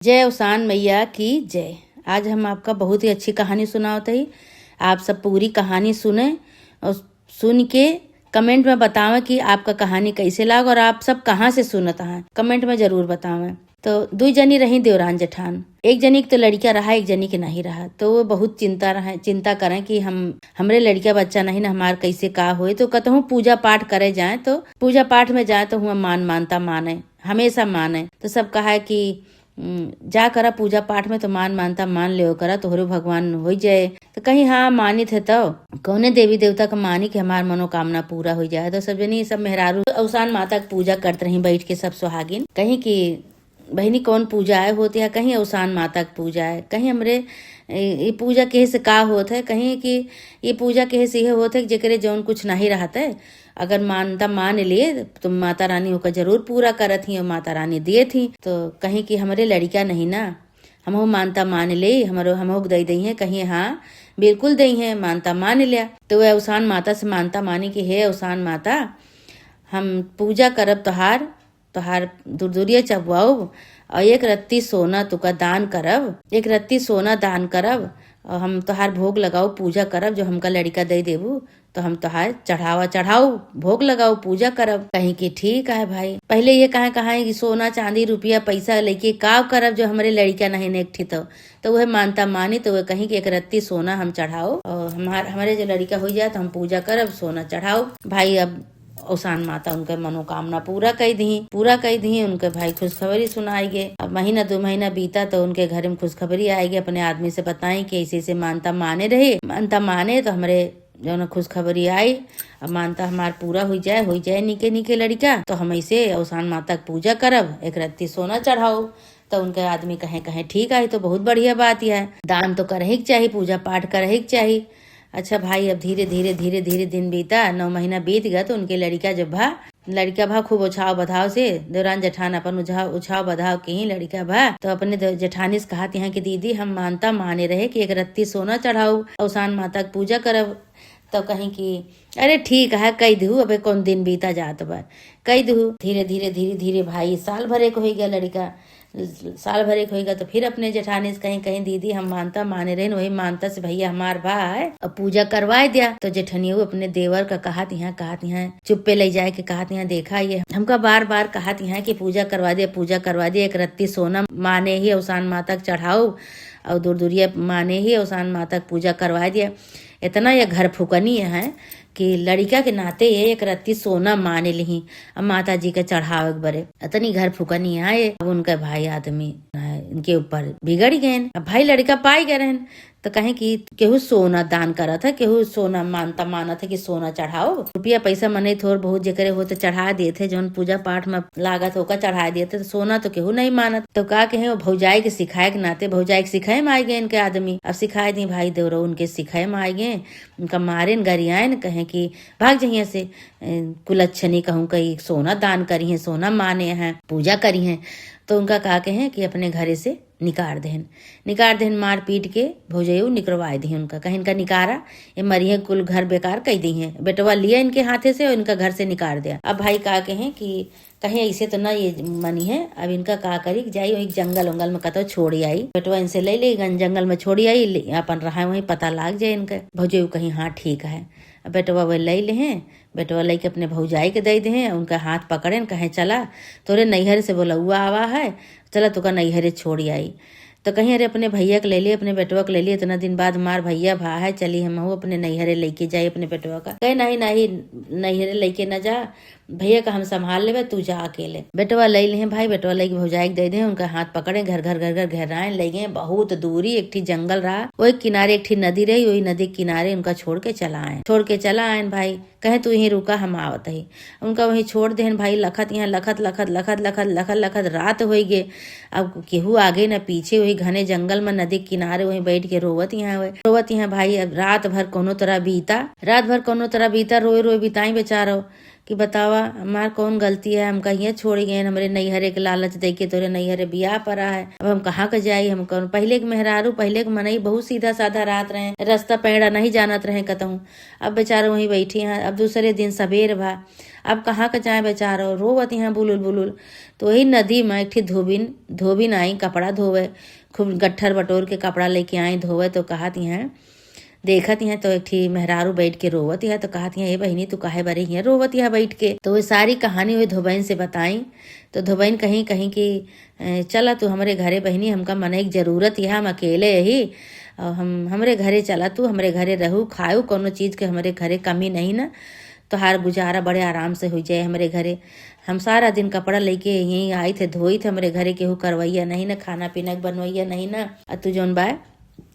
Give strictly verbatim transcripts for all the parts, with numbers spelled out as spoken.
जय अवसान मैया की जय। आज हम आपका बहुत ही अच्छी कहानी सुनावत हई। आप सब पूरी कहानी सुने और सुन के comment में बतावें कि आपका कहानी कैसे लाग और आप सब कहाँ से सुनत हैं, comment में जरूर बतावें। तो दुई जनी रही देवरान जेठान, एक जनी के तो लड़िका रहा, एक जनी के नहीं रहा। तो वो बहुत चिंता रहे, चिंता करें कि हम, हमरे लड़िका बच्चा नहीं ना, हमार कैसे का होए। तो कतहूँ पूजा पाठ करे जाए, तो पूजा पाठ में जाए तो हुआ मान मानता माने, हमेशा माने। तो सब कहा है कि उम, जा करा पूजा पाठ में, तो मान मानता मान लेव करा, तोहरो भगवान होइ जाए। तो कहीं हाँ मानित है, तो कौने देवी देवता का मानी कि हमार मनोकामना पूरा होइ जाए। तो सब जनी, सब मेहरारू अवसान माता के पूजा करत रही बैठ के, सब सुहागिन। कहीं कि बहिनी कौन पूजा है होत है, कहीं अवसान माता के पूजा है, कहीं हमरे ए, ई पूजा केहे से का होत है, कहीं कि ई पूजा केहे से इहे होत है कि जेकरे जौन कुछ नहीं रहत है, अगर मानता मान लिए तो माता रानी ओकर जरूर पूरा करत ही और माता रानी दिए थी। तो कहीं कि हमरे लड़िका नहीं ना, हमहू मानता मान ले, हमरो, हमहू के दई दई हैं, कहीं हाँ बिल्कुल दई हैं, मानता मान लिया। तो वह अवसान माता से मानता मानी कि हे अवसान माता, हम पूजा करब तोहार, तोहार दुरदुरिया चबवाउब और एक रत्ती सोना तुका दान करब, एक रत्ती सोना दान करब और हम तोहार भोग लगाउब, पूजा करब, जो हमका लड़िका दे देबू तो हम तोहार चढ़ावा चढ़ाउब, भोग लगाउब, पूजा करब। कहीं कि ठीक है भाई, पहले ये कहा, कहा है कि सोना चांदी रुपया पैसा लेके का करब जो हमरे लड़िका नहीं ने एक ठी तो, तो वह मानता मानी, तो वह कहीं कि एक रत्ती सोना हम चढ़ाउब और हमार, हमरे जो लड़िका हो जाए तो हम पूजा करब, सोना चढ़ाउब। भाई अब अवसान माता उनके मनोकामना पूरा कई दी, पूरा कई दी। उनके भाई खुशखबरी सुनाई गे। अब महीना दो महीना बीता तो उनके घर में खुशखबरी आई गे, अपने आदमी से बताई कि ऐसे ऐसे मानता माने रहे, मानता माने तो हमरे जौन खुशखबरी आई, अब मानता हमार पूरा हुई जाए, हुई जाए निके निके लड़िका, तो हम ऐसे अवसान माता के पूजा करब, एक रत्ती सोना चढ़ाउब। तो उनके आदमी कहे, कहे ठीक है, तो बहुत बढ़िया बात है, दान तो करही के चाही, पूजा पाठ करही के चाही। अच्छा भाई, अब धीरे धीरे धीरे धीरे दिन बीता, नौ महीना बीत गया, तो उनके लड़िका जब भा, लड़िका भा खूब उछाव बधाव से, देवरान जेठान अपन उछाव, उछाव बधाव के ही लड़िका भा, तो अपने दे-, जेठानी से कहत यहाँ कि दीदी, हम मानता माने रहे कि एक रत्ती सोना चढ़ाउब अवसान माता के पूजा करब। तो कहीं कि अरे ठीक है, कई दिहू, अबे कौन दिन बीता जात बा, कई दिहू। धीरे धीरे धीरे धीरे भाई साल भरे के हो गया लड़िका, साल भरे के होइगा तो फिर अपने जेठानी से कहीं, कहीं दीदी हम मानता माने रहेन, वही मानता से भैया हमार भा है, अब पूजा करवाए दिया। तो जेठनियो अपने देवर का कहत यहाँ, कहत यहाँ चुप्पे ले जाए के कहत यहाँ, देखा ये हमका बार बार कहत यहाँ कि पूजा करवा दिया, पूजा करवा दिया, एक रत्ती सोना माने ही अवसान माता के चढ़ाउब और दुरदुरिया माने ही अवसान माता के पूजा करवा दिया। इतना ये घर फुकनी है कि लड़िका के नाते ये एक रत्ती सोना माने लिही, अब माता जी के चढ़ावे के बरे। इतनी घर फुकनी है ये। अब उनके भाई आदमी है, इनके ऊपर बिगड़ गए। अब भाई लड़िका पाई गए रहन, तो कहे कि केहू सोना दान करत है, केहू सोना मानता मानत है कि सोना चढ़ाउब। रुपया पैसा मने थोर बहुत जेकरे हो तो चढ़ा देत है, जौन पूजा पाठ में लागत है ओका चढ़ा देत है, तो सोना तो केहू नहीं मानत। तो का कहे, वो भौजाई के सिखाए के नाते, भौजाई के सिखाए में आ गए इनके आदमी। अब सिखाए दी भाई देवरो उनके सिखाए में आ गए, उनका मारेन गरियाएन, कहे कि भाग जहिया से, ए, कुलच्छनी कहूँ कई सोना दान करी हैं, सोना माने हैं, पूजा करी हैं। तो उनका का कहे कि अपने घरे से निकार देहन, निकार देहन, मार पीट के भौजयऊ निकरवाए दिहे उनका, कहे इनका निकारा, ये मरिहे, कुल घर बेकार कई दिहे। बेटवा लिया इनके हाथे से और इनका घर से निकार दिया। अब भाई का कहे कि कहीं ऐसे तो ना ये मनी है, अब इनका का करी, जाई वही जंगल उंगल में कतो छोड़ी आई, बेटवा इनसे ले ले, गन जंगल में छोड़ी आई, ले, अपन रहा वहीं, पता लाग जाए इनके। भौजयऊ कहीं हाँ ठीक है। अब बेटवा वह ले ले हैं, बेटवा लेके अपने भौजाई के दे दे हैं, उनका हाथ पकड़े न कहे चला, तोरे नैहर से बोलौआ आवा है, चला तोका नैहरे छोड़ी आई। तो कहीं अरे अपने भैया के ले लिए, अपने बेटवा के ले लिए, इतना दिन बाद हमार भैया भा है, चली हमहू अपने नैहरे लेके जाई अपने बेटवा का। कहे नहीं नहीं, नैहरे लेके ना जा, भैया का हम संभाल लेबे, तू जा अकेले। बेटवा ले ले हैं भाई, बेटवा लेके भौजाई के दे दे, उनका हाथ पकड़े घर घर घर घर घेराए ले गए। बहुत दूरी एक ठी जंगल रहा, वही किनारे एक ठी नदी रही, वही नदी के किनारे उनका छोड़ के चला आए, छोड़ के चला आए भाई। कहे तू यहीं रुका, हम आवत ही। उनका वहीं छोड़ देहन भाई, लखत यहाँ लखत लखत लखत लखत लखत लखत रात होइ गे। अब केहू आगे न पीछे, वही घने जंगल में नदी किनारे वहीं बैठ के रोवत यहाँ हुए, रोवत यहाँ भाई। अब रात भर कोनो तरह बीता, रात भर कोनो तरह बीता, रोए रोए बिताई बेचारो। कि बतावा, हमार कौन गलती है, हमका हियाँ छोड़ी गए, हमरे नैहरे के लालच देके तोरे नैहरे बियाह परा है, अब हम कहाँ के जाई? हम कौन, पहिले के मेहरारू, पहिले के मनई बहुत सीधा साधा रहत रहे, रास्ता पैड़ा नहीं जानत रहे कतहूँ। अब बेचारो वहीं बैठी हैं। अब दूसरे दिन सबेर भा, अब कहाँ के जाए बेचारो, रोवत हैं बुलुल बुलुल। तो वही नदी में एक ठी धोबिन, धोबिन आई कपड़ा धोवे, खूब गट्ठर बटोर के कपड़ा लेके आई धोवे। तो कहत हैं, देखत हैं तो एक ठी मेहरारू बैठ के रोवत है। तो कहत हैं, "ए बहिनी, तू काहे बरे हियाँ रोवत है बैठ के?" तो वे सारी कहानी वे धोबइन से बताई। तो धोबइन कहीं, कहीं कि, "ए, चला तू हमरे घरे बहिनी, हमका मनई के जरूरत है, हम अकेले यही, और हम, हमरे घरे चला तू, हमरे घरे रहू, खाऊ, कौनो चीज के हमरे घरे कमी नहीं ना, तोहार गुजारा बड़े आराम से हो जाए हमरे घरे। हम सारा दिन कपड़ा लेके यहीं आई थे, धोई थे, हमरे घरे केहू करवैया नहीं ना, खाना पीना के बनवैया नहीं ना, आ तू जौन बा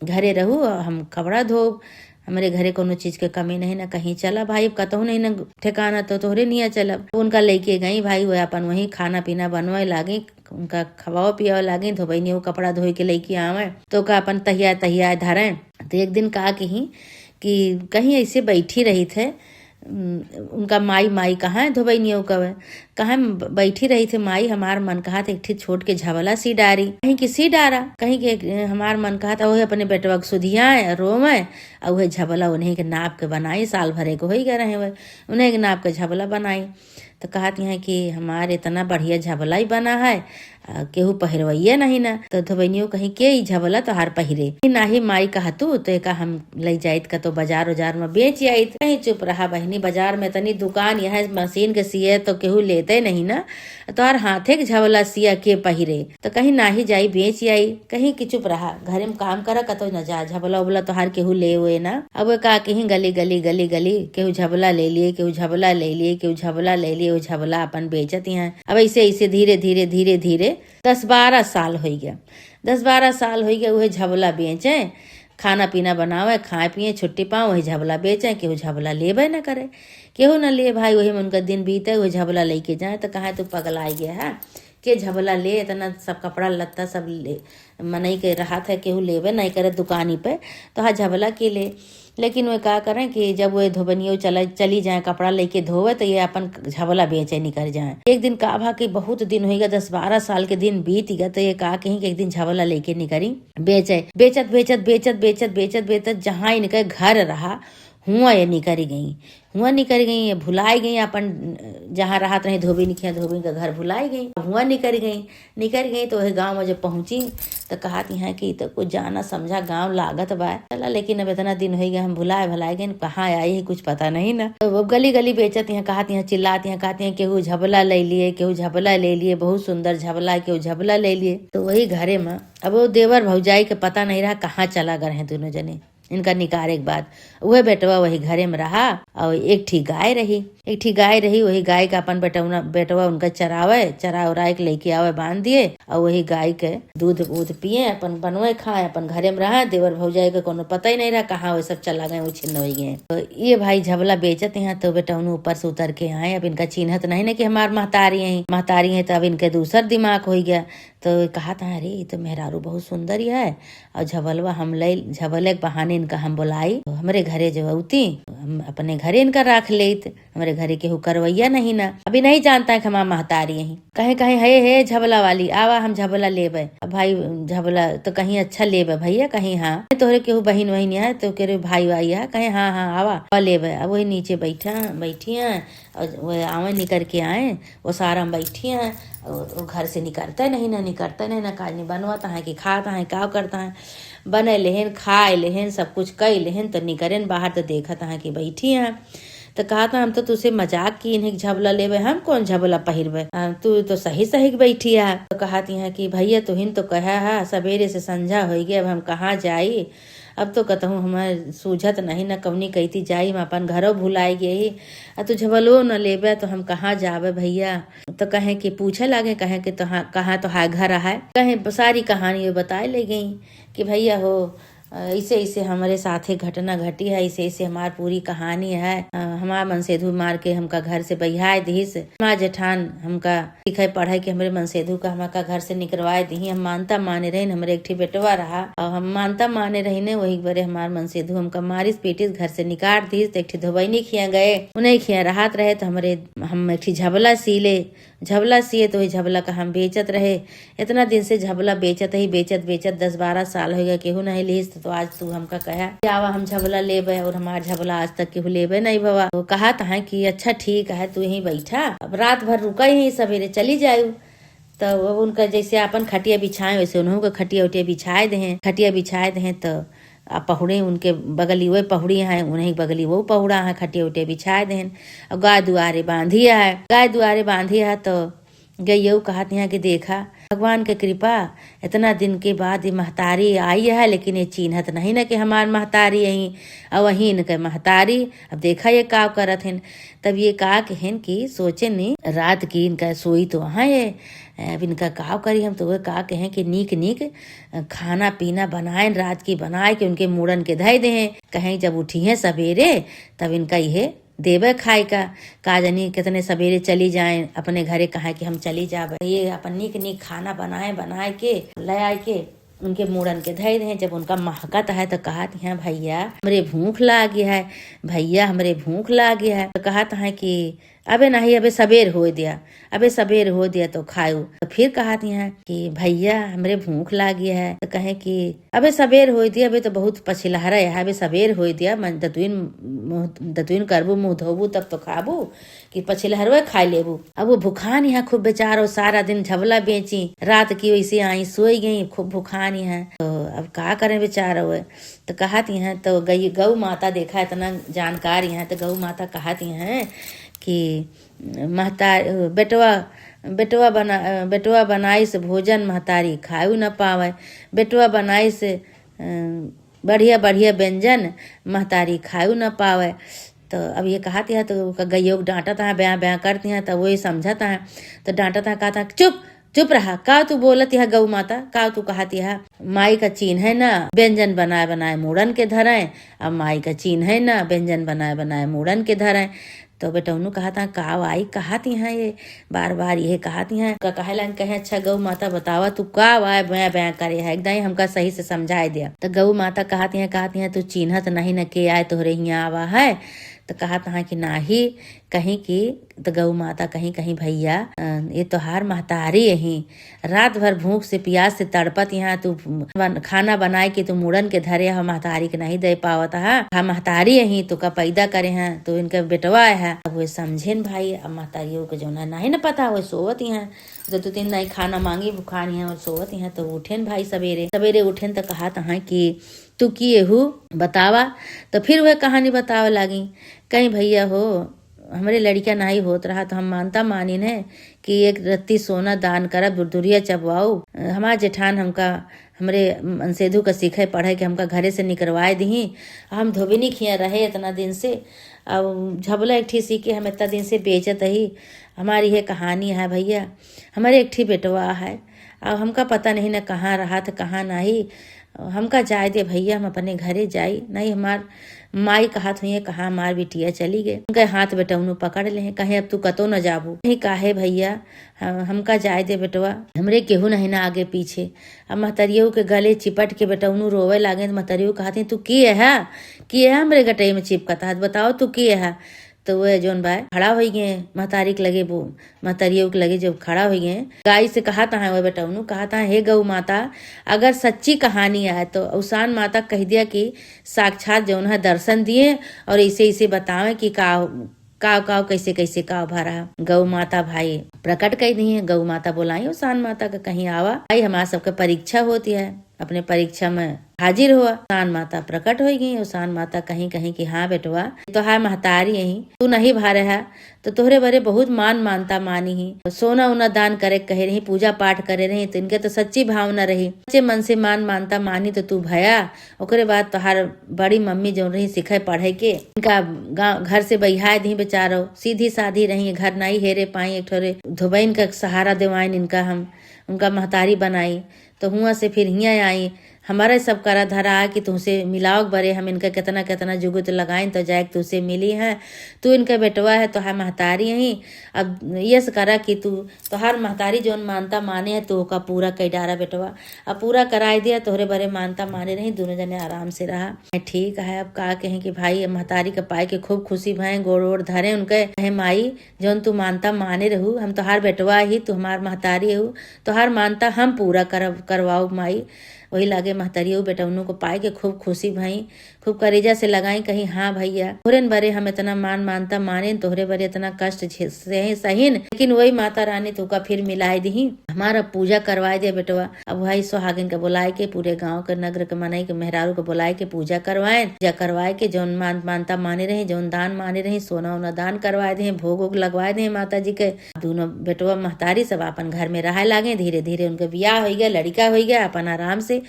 घरे रहू, हम कपड़ा धोब, हमरे घरे कौनो चीज के कमी नहीं ना, कहीं चला भाई, अब कतहूँ नहीं ना ठिकाना, तो तोहरे निया चलब।" उनका लेके गई भाई, वो अपन वहीं खाना पीना बनवे लागी, उनका खवाओ पियावे लागी, धोबइनी वो कपड़ा धोई के लेके आवे, तो का अपन तहिया तहिया धरे। तो एक दिन का कही कि कहीं ऐसे बैठी रही थे, उम, उनका माई, "माई कहाँ है?" धोबइनियो कवे, "कहाँ ब-, बैठी रही थे माई, हमार मन कहा था एक ठे छोट के झबला सी डारी।" कहीं कि सी डारा, कहीं कि, "हमार मन कहा था वही अपने बेटवा के सुधियाए, रोवे, और वही झबला उन्हीं के नाप के बनाई, साल भरे के होई गए रहे वह, उन्हीं के नाप के झबला बनाई।" तो कहत हैं कि हमार इतना बढ़िया झबला ही बना है, आ, केहू पहिरवइये नहीं ना। तो धोबइनियो कहीं, "के ई झबला तोहार पहिरे?" "ई नाही माई कहतू, तो एका हम लई जाइत कतो बाजार उजार में बेच आइत।" कहीं, "चुप रहा बहिनी, बाजार में इतनी दुकान, यह मशीन के सिए तो केहू लेते नहीं ना, तोहार हाथे के झबला सिया के पहिरे?" तो कहीं, "नाही जाई, बेच आई।" कहीं कि, "चुप रहा, घरे में काम करा, कतो न जा, झबला उबला तोहार केहू ले हुए ना।" अब वे का कहीं, गली गली गली गली केहू झबला ले लिए, केहू झबला ले लिए, केहू झबला ले लिए, वो झबला अपन बेचत हैं। अब ऐसे ऐसे धीरे धीरे धीरे धीरे दस बारह साल होइ गया। दस बारह साल होइ गया, उहे झबला बेचे, खाना पीना बनावे, खाए पिए, छुट्टी पावे, वही झबला बेचे, केहू झबला लेबे न करे, केहू न ले भाई। वही में उनका दिन बीते, वही झबला लेके जाए। तो कहा, "तू पगला गया है, के झबला ले, इतना सब कपड़ा लत्ता सब ले, मनई के रहत है, केहू लेबे नहीं करे दुकानी पे, तो हा झबला के ले।" लेकिन वे का करें कि जब वे धोबनियो चला, चली जाए कपड़ा लेके धोवे, तो ये अपन झबला बेचे निकर जाए। एक दिन का भा कि बहुत दिन होइगा, दस बारह साल के दिन बीत गया, तो ये का कहीं कि एक दिन झबला लेके निकरी बेचे। बेचत, बेचत, बेचत, बेचत, बेचत, बेचत, जहाँ इनके घर रहा, हुआं ये निकरी गई। हुआं निकरी गई, ये भुलाई गई, अपन जहाँ रहत रही धोबिन के, धोबिन का घर भुलाई गई। हुआं निकरी गई, निकरी गई तो वही गाँव में जब पहुँची तो कहत हैं कि तो कुछ जाना समझा गाँव लागत बा। चला, लेकिन अब इतना दिन होइ गया, हम भुलाए भुलाए गए, कहाँ आई है कुछ पता नहीं ना। तो अब गली गली बेचत हैं, कहत हैं, चिल्लात हैं, कहत हैं, "केहू झबला ले लिए, केहू झबला ले लिए, बहुत सुंदर झबला, केहू झबला ले लिए।" तो वही घरे में अब वो देवर भौजाई के पता नहीं रहा कहाँ चला गए हैं दोनों जने। इनका निकारे के बाद उहे बेटवा वही घरे में रहा और एक ठी गाय रही, एक ठी गाय रही, वही गाय का अपन बेटौना, बेटवा उनका चरावे, चरा उराए के लेके आवे, बांध दिए और वही गाय के दूध वूध पिए, अपन बनवे खाए, अपन घरे में रहा। देवर भौजाई के कोनो पता ही नहीं रहा कहाँ वो सब चला गए, उछिन्न हो गए। तो ये भाई झबला बेचत हैं तो बेटौनू ऊपर से उतर के आए। अब इनका चिन्हत नहीं ना कि हमार महतारी है, महतारी है तो अब इनके दूसर दिमाग हो गया। तो कहत हैं, "अरे, ये तो मेहरारू बहुत सुंदर ही है और झबलवा हम ले, झबले के बहाने इनका हम बुलाई, तो हमरे घरे जो अउती, हम अपने घरे इनका राख लेत, हमरे घरे केहू करवैया नहीं ना।" अभी नहीं जानता है कि हमार महतारी यही। कहे, कहे, "हे, हे, झबला वाली, आवा, हम झबला लेबे।" अब भाई झबला तो कहीं, "अच्छा लेबे भैया?" कहीं, "हाँ।" "तोहरे केहू बहिन वहिन है?" तो केहू भाई वाई है? कहे, "हाँ, हाँ, आवा, आवा लेबे।" अब वही नीचे बैठा, बैठी हैं और वो आवे निकर के आए, वो सारा में बैठी हैं, वो, वो घर से निकरते नहीं ना, निकरते नहीं ना, काज नहीं बनवत हैं कि खात हैं, का करत हैं, बने लेहन, खाए लेहन, सब कुछ कई लेहन, तो निकरेन बाहर तो देखत हैं कि बैठी हैं। तो कहत हैं, "हम तो तुसे मजाक की इन्हें झबला लेबे, हम कौन झबला पहिरबे, हम, तू तो सही सही के बैठी है।" तो कहत हैं कि, "भैया, तुहिन तो कहा है, सवेरे से संझा होइ गया, अब हम कहाँ जाई?" अब तो कतहूँ हमें सूझत नहीं, न कौनी कइती जाई, हम अपन घरो भुलाई गई। आ तू झबलो न लेबे तो हम कहाँ जाबे भैया? तो कहे कि पूछे लागे, कहे कि तोहा-, कहाँ तोहार घर है? कहे सारी कहानी वो बताए ले गई कि भैया हो, अ, ऐसे, ऐसे हमरे साथे घटना घटी है, ऐसे, ऐसे हमार पूरी कहानी है। अ, हमार मनसेधु मार के हमका घर से बहियाए दिहिस। हमार जेठान हमका सिखाए पढ़ाए के हमरे मनसेधु का हमका घर से निकरवाए दिही। हम मानता माने रहिन, हमरे एक ठे बेटवा रहा और हम मानता माने रहिने, वही बरे हमार मनसेधु हमका मारिस पीटिस, घर से निकाल दिहिस। तो एक ठे धोबैनी खिया गए, उन्हें खिया रहत रहे तो हमरे, हम एक ठे झबला सीले, झबला सिए तो वही झबला का हम बेचत रहे। इतना दिन से झबला बेचत ही, बेचत, बेचत दस बारह साल होइ गए, केहू नहीं लिहिस, तो आज तू हमका कहा कि आवा हम झबला लेबे, और हमार झबला आज तक केहू लेबे नहीं भवा। तो कहत हैं कि अच्छा ठीक है, तू यहीं बैठा, अब रात भर रुका ही, सवेरे चली जायू। तो अब उनका जैसे अपन खटिया बिछाए, वैसे उन्हों का खटिया उटिया बिछाए देहें। खटिया बिछाए देहें तो आ पहुड़े उनके बगली वो पहुड़ी हैं, उन्हीं बगली वो पहुड़ा हैं, खटिया उटिया बिछाए देहें। और गाय दुआरे बांधी है, गाय दुआरे बांधी है तो गइयऊ कहत हैं कि देखा भगवान के कृपा, इतना दिन के बाद ये महतारी आई है, लेकिन ये चीन्हत नहीं न कि हमार महतारी यहीं, और वहीं इनके महतारी। अब देखा ये का करत हैं। तब ये का कहेन कि सोचे नी रात की इनका सोई तो वहाँ ये, अब इनका का करी हम। तो वो का कहें कि नीक नीक खाना पीना बनाए, रात की बनाए के उनके मूड़न के धइ देहें। कहें जब उठिहें सबेरे तब इनका इहे देबे खाए का। का जानी कितने सबेरे चली जाएँ अपने घरे, कहा कि हम चली जाबे। ये अपन नीक नीक खाना बनाए, बनाए के ले आए के उनके मूड़न के धइ देहें। जब उनका महकत है तो कहत हैं, भैया हमरे भूख लागी है, भैया हमरे भूख लागी है। तो कहत हैं कि अबे नहीं, अबे सबेर होइ दिया, अबे सबेर होइ दिया तो खायू। तो फिर कहत हैं कि भैया हमरे भूख लागी है। तो कहें कि अबे सबेर होइ दिया, अबे तो बहुत पछिलहरा है, अबे सबेर होइ दिया, मन दतुइन मुँह, दतुइन करबू, मुँह धोबू तब तो खाबू कि पछिलहरवे खाए लेबू। अब वो भुखान हैं खूब बेचारो, सारा दिन झबला बेची, रात की वैसे आई सोई गई, खूब भुखान हैं। तो अब का करें बेचारो, तो कहत हैं तो गई, गौ माता देखा इतना जानकार हैं, तो गौ माता कहत हैं कि महता-, बेटवा, बेटवा बना-, बेटवा बनाइस भोजन महतारी खायु न पावे, बेटवा बनाइस, अ, बढ़िया बढ़िया व्यंजन महतारी खायु न पावे। तो अब ये कहत हैं तो ओका गइयो के डांटत हैं, ब्यां ब्यां करत हैं, तो वही समझत हैं, तो डांटत हैं, कहत हैं, चुप, चुप रहा, का तू बोलत यह गौ माता, का तू कहत यह? माई का चीन्हे ना व्यंजन बनाए बनाए मूड़न के धरें, अब माई का चीन्हे ना व्यंजन बनाए बनाए मूड़न के धरें। तो बेटौनू कहत हैं, का आई कहत हैं ये, बार बार यह कहत हैं। का कहे लाइन, कहे, अच्छा गौ माता बतावा तू का आए ब्यां ब्यां करे है, एकदम हमका सही से समझाए दिया। तो गौ माता कहत हैं, कहत हैं तू चीन्हत नहीं न के आए तोहरे हियाँ आवा है। तो कहत हैं कि नाही, कहीं कि तो गौ माता कहीं, कहीं भैया, अ, ये तोहार महतारी यहीं रात भर भूख से पियास से तड़पत यहाँ तू बन-, खाना बनाए के तू मूड़न के धरे ह, महतारी के नहीं दे पावत ह। हम महतारी यहीं तो का पैदा करे हैं, तो इनके बेटवा है। अब वे समझेन भाई, अब महतारियों के जौन है नहीं न पता, वो सोवत ही हैं। तो दू तीन नहीं खाना मांगी, भुखान हैं और सोवत ही हैं। तो उठेन भाई सवेरे, सवेरे उठेन तो कहत हैं कि तू की एहू बतावा। तो फिर वह कहानी बतावे लागी, कहीं भैया हो, हमरे लड़िका नाई होत रहा तो हम मानता मानिन है कि एक रत्ती सोना दान करब, दुरदुरिया चबवाऊ। हमार जेठान हमका, हमरे मनसेधु का सीखे पढ़े के हमका घरे से निकरवाए दिही। हम धोबिनी खिया रहे इतना दिन से, अब झबला एक ठी सी के हम इतना दिन से बेचत ही। हमारी ये कहानी है भैया, हमरे एक ठी बेटवा है, अब हमका पता नहीं न कहाँ रहत कहाँ नाही। हमका जाए दे भैया, हम अपने घरे जाई। नहीं, हमार माई कहत हुई, कहाँ हमार बिटिया चली गए। उनके हाथ बेटौनू पकड़ ले, कहे, अब तू कतो न जाबू। नहीं, काहे भैया, हम, हमका जाए दे बेटवा, हमरे केहू नहीं ना आगे पीछे। अब महतरियऊ के गले चिपट के बेटौनू रोवे लागे। तो महतरियऊ कहत ही, तू के है, के है हमरे गटई में चिपकत है, बताओ तू के है। तो वह जौन बा खड़ा होइ गए महतारी के लगे, वो महतारियों के लगे जब खड़ा होइ गए, गाय से कहत हैं, वह बेटौनू कहत हैं, हे गौ माता, अगर सच्ची कहानी है तो औसान माता कह दिया कि साक्षात जौन है दर्शन दिए और ऐसे ऐसे बतावे कि का, का, का, कैसे कैसे का भरा। गौ माता भाई प्रकट कइ दिए, गौ माता बोलाई औसान माता का, कहीं आवा भाई, हमार सबके परीक्षा होती है, अपने परीक्षा में हाजिर हुआ। औसान माता प्रकट होइ गई। औसान माता कहीं कहीं कि हाँ बेटवा, तोहार महतारी यहीं, तू नहीं भा रहा, तो तोहरे बरे बहुत मान मानता मानी ही। सोना उना दान करे कहे रही, पूजा पाठ करे रही, तो इनके तो सच्ची भावना रही, सच्चे मन से मान मानता मानी तो तू भया। ओकरे बाद तोहार बड़ी मम्मी जौन रही सिखे पढ़े के, इनका गाँव घर से बहियाए दी बेचारो, सीधी साधी रही, घर नहीं हेरे पाई, एक ठोरे धोबैन का सहारा देवाइन इनका हम, उनका महतारी बनाई। तो हुआं से फिर हियाँ आई, हमारा सब करा धरा कि तुहसे मिलाव के बरे हम इनका केतना केतना जुगुत लगाइन तो जाए के तुहसे मिली हैं। तू इनका बेटवा है, तोहार महतारी ही। अब यस करा कि तू, तोहार महतारी जौन मानता माने है, तू ओका पूरा कइ डारा बेटवा। अब पूरा कराए दिया, तोहरे बरे मानता माने रही, दुनो जने आराम से रहा। ठीक है, अब का कहें कि भाई, महतारी के पाए के खूब खुशी भए, गोड़ ओड़ धरे उनके, कहे, "माई, जौन तू मानता माने रहू, हम तोहार बेटवा ही, तू हमार महतारी हू, तोहार मानता हम पूरा करब, करवाउब माई।" वही लागे महतरियो बेटवनों को पाए के खूब खुशी भई, खूब करेजा से लगाई, कही, "हाँ भैया, तोहरे बरे हम इतना मान मानता मानेन, तोहरे बरे इतना कष्ट झे-, सहे-, सहिन, लेकिन वही माता रानी तोका फिर मिलाए दिही, हमारा पूजा करवाए दे बेटवा।" अब वही सुहागिन के बुलाए के, पूरे गांव के, नगर के मनई के, मेहरारू के बुलाए के पूजा करवाएन। पूजा करवाए के जौन मान मानता माने रही, जौन दान माने रही, सोना ओना दान करवाए दे, भोग ओग लगवाए दे माता जी के। दोनों बेटवा महतारी सब अपन घर में रहे लागे। धीरे धीरे उनके बियाह होइ गया, लड़िका होइ गया, अपन आराम से,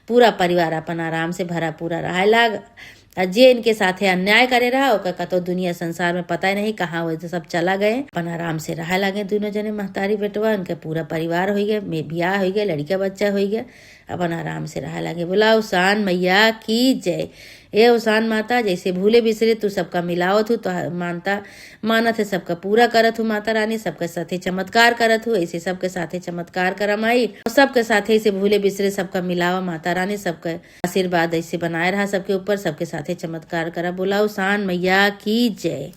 पूरा परिवार अपन आराम से भरा पूरा रहे लाग। आ जे इनके साथे अन्याय करे रहा, ओकर कतो दुनिया संसार में पता ही नहीं कहाँ, वो तो सब चला गए। अपन आराम से रहे लागे दोनों जने महतारी बेटवा, उनके पूरा परिवार होइ गए, मे-, बियाह होइ गए, लड़िका बच्चा होइ गए, अपन आराम से रहे लागे। बोला अवसान मैया की जय। ए अवसान माता, जैसे भूले बिसरे तू सबका मिलावत हूँ, तो मानता मानत है, सबका पूरा करत हूँ माता रानी, सबके साथे चमत्कार करत हूँ, ऐसे सबके साथे चमत्कार करा माई, और सबके साथे ऐसे भूले बिसरे सबका मिलावा माता रानी, सबके आशीर्वाद ऐसे बनाए रहा सबके ऊपर, सबके साथे चमत्कार करा। बोला अवसान मैया की जय।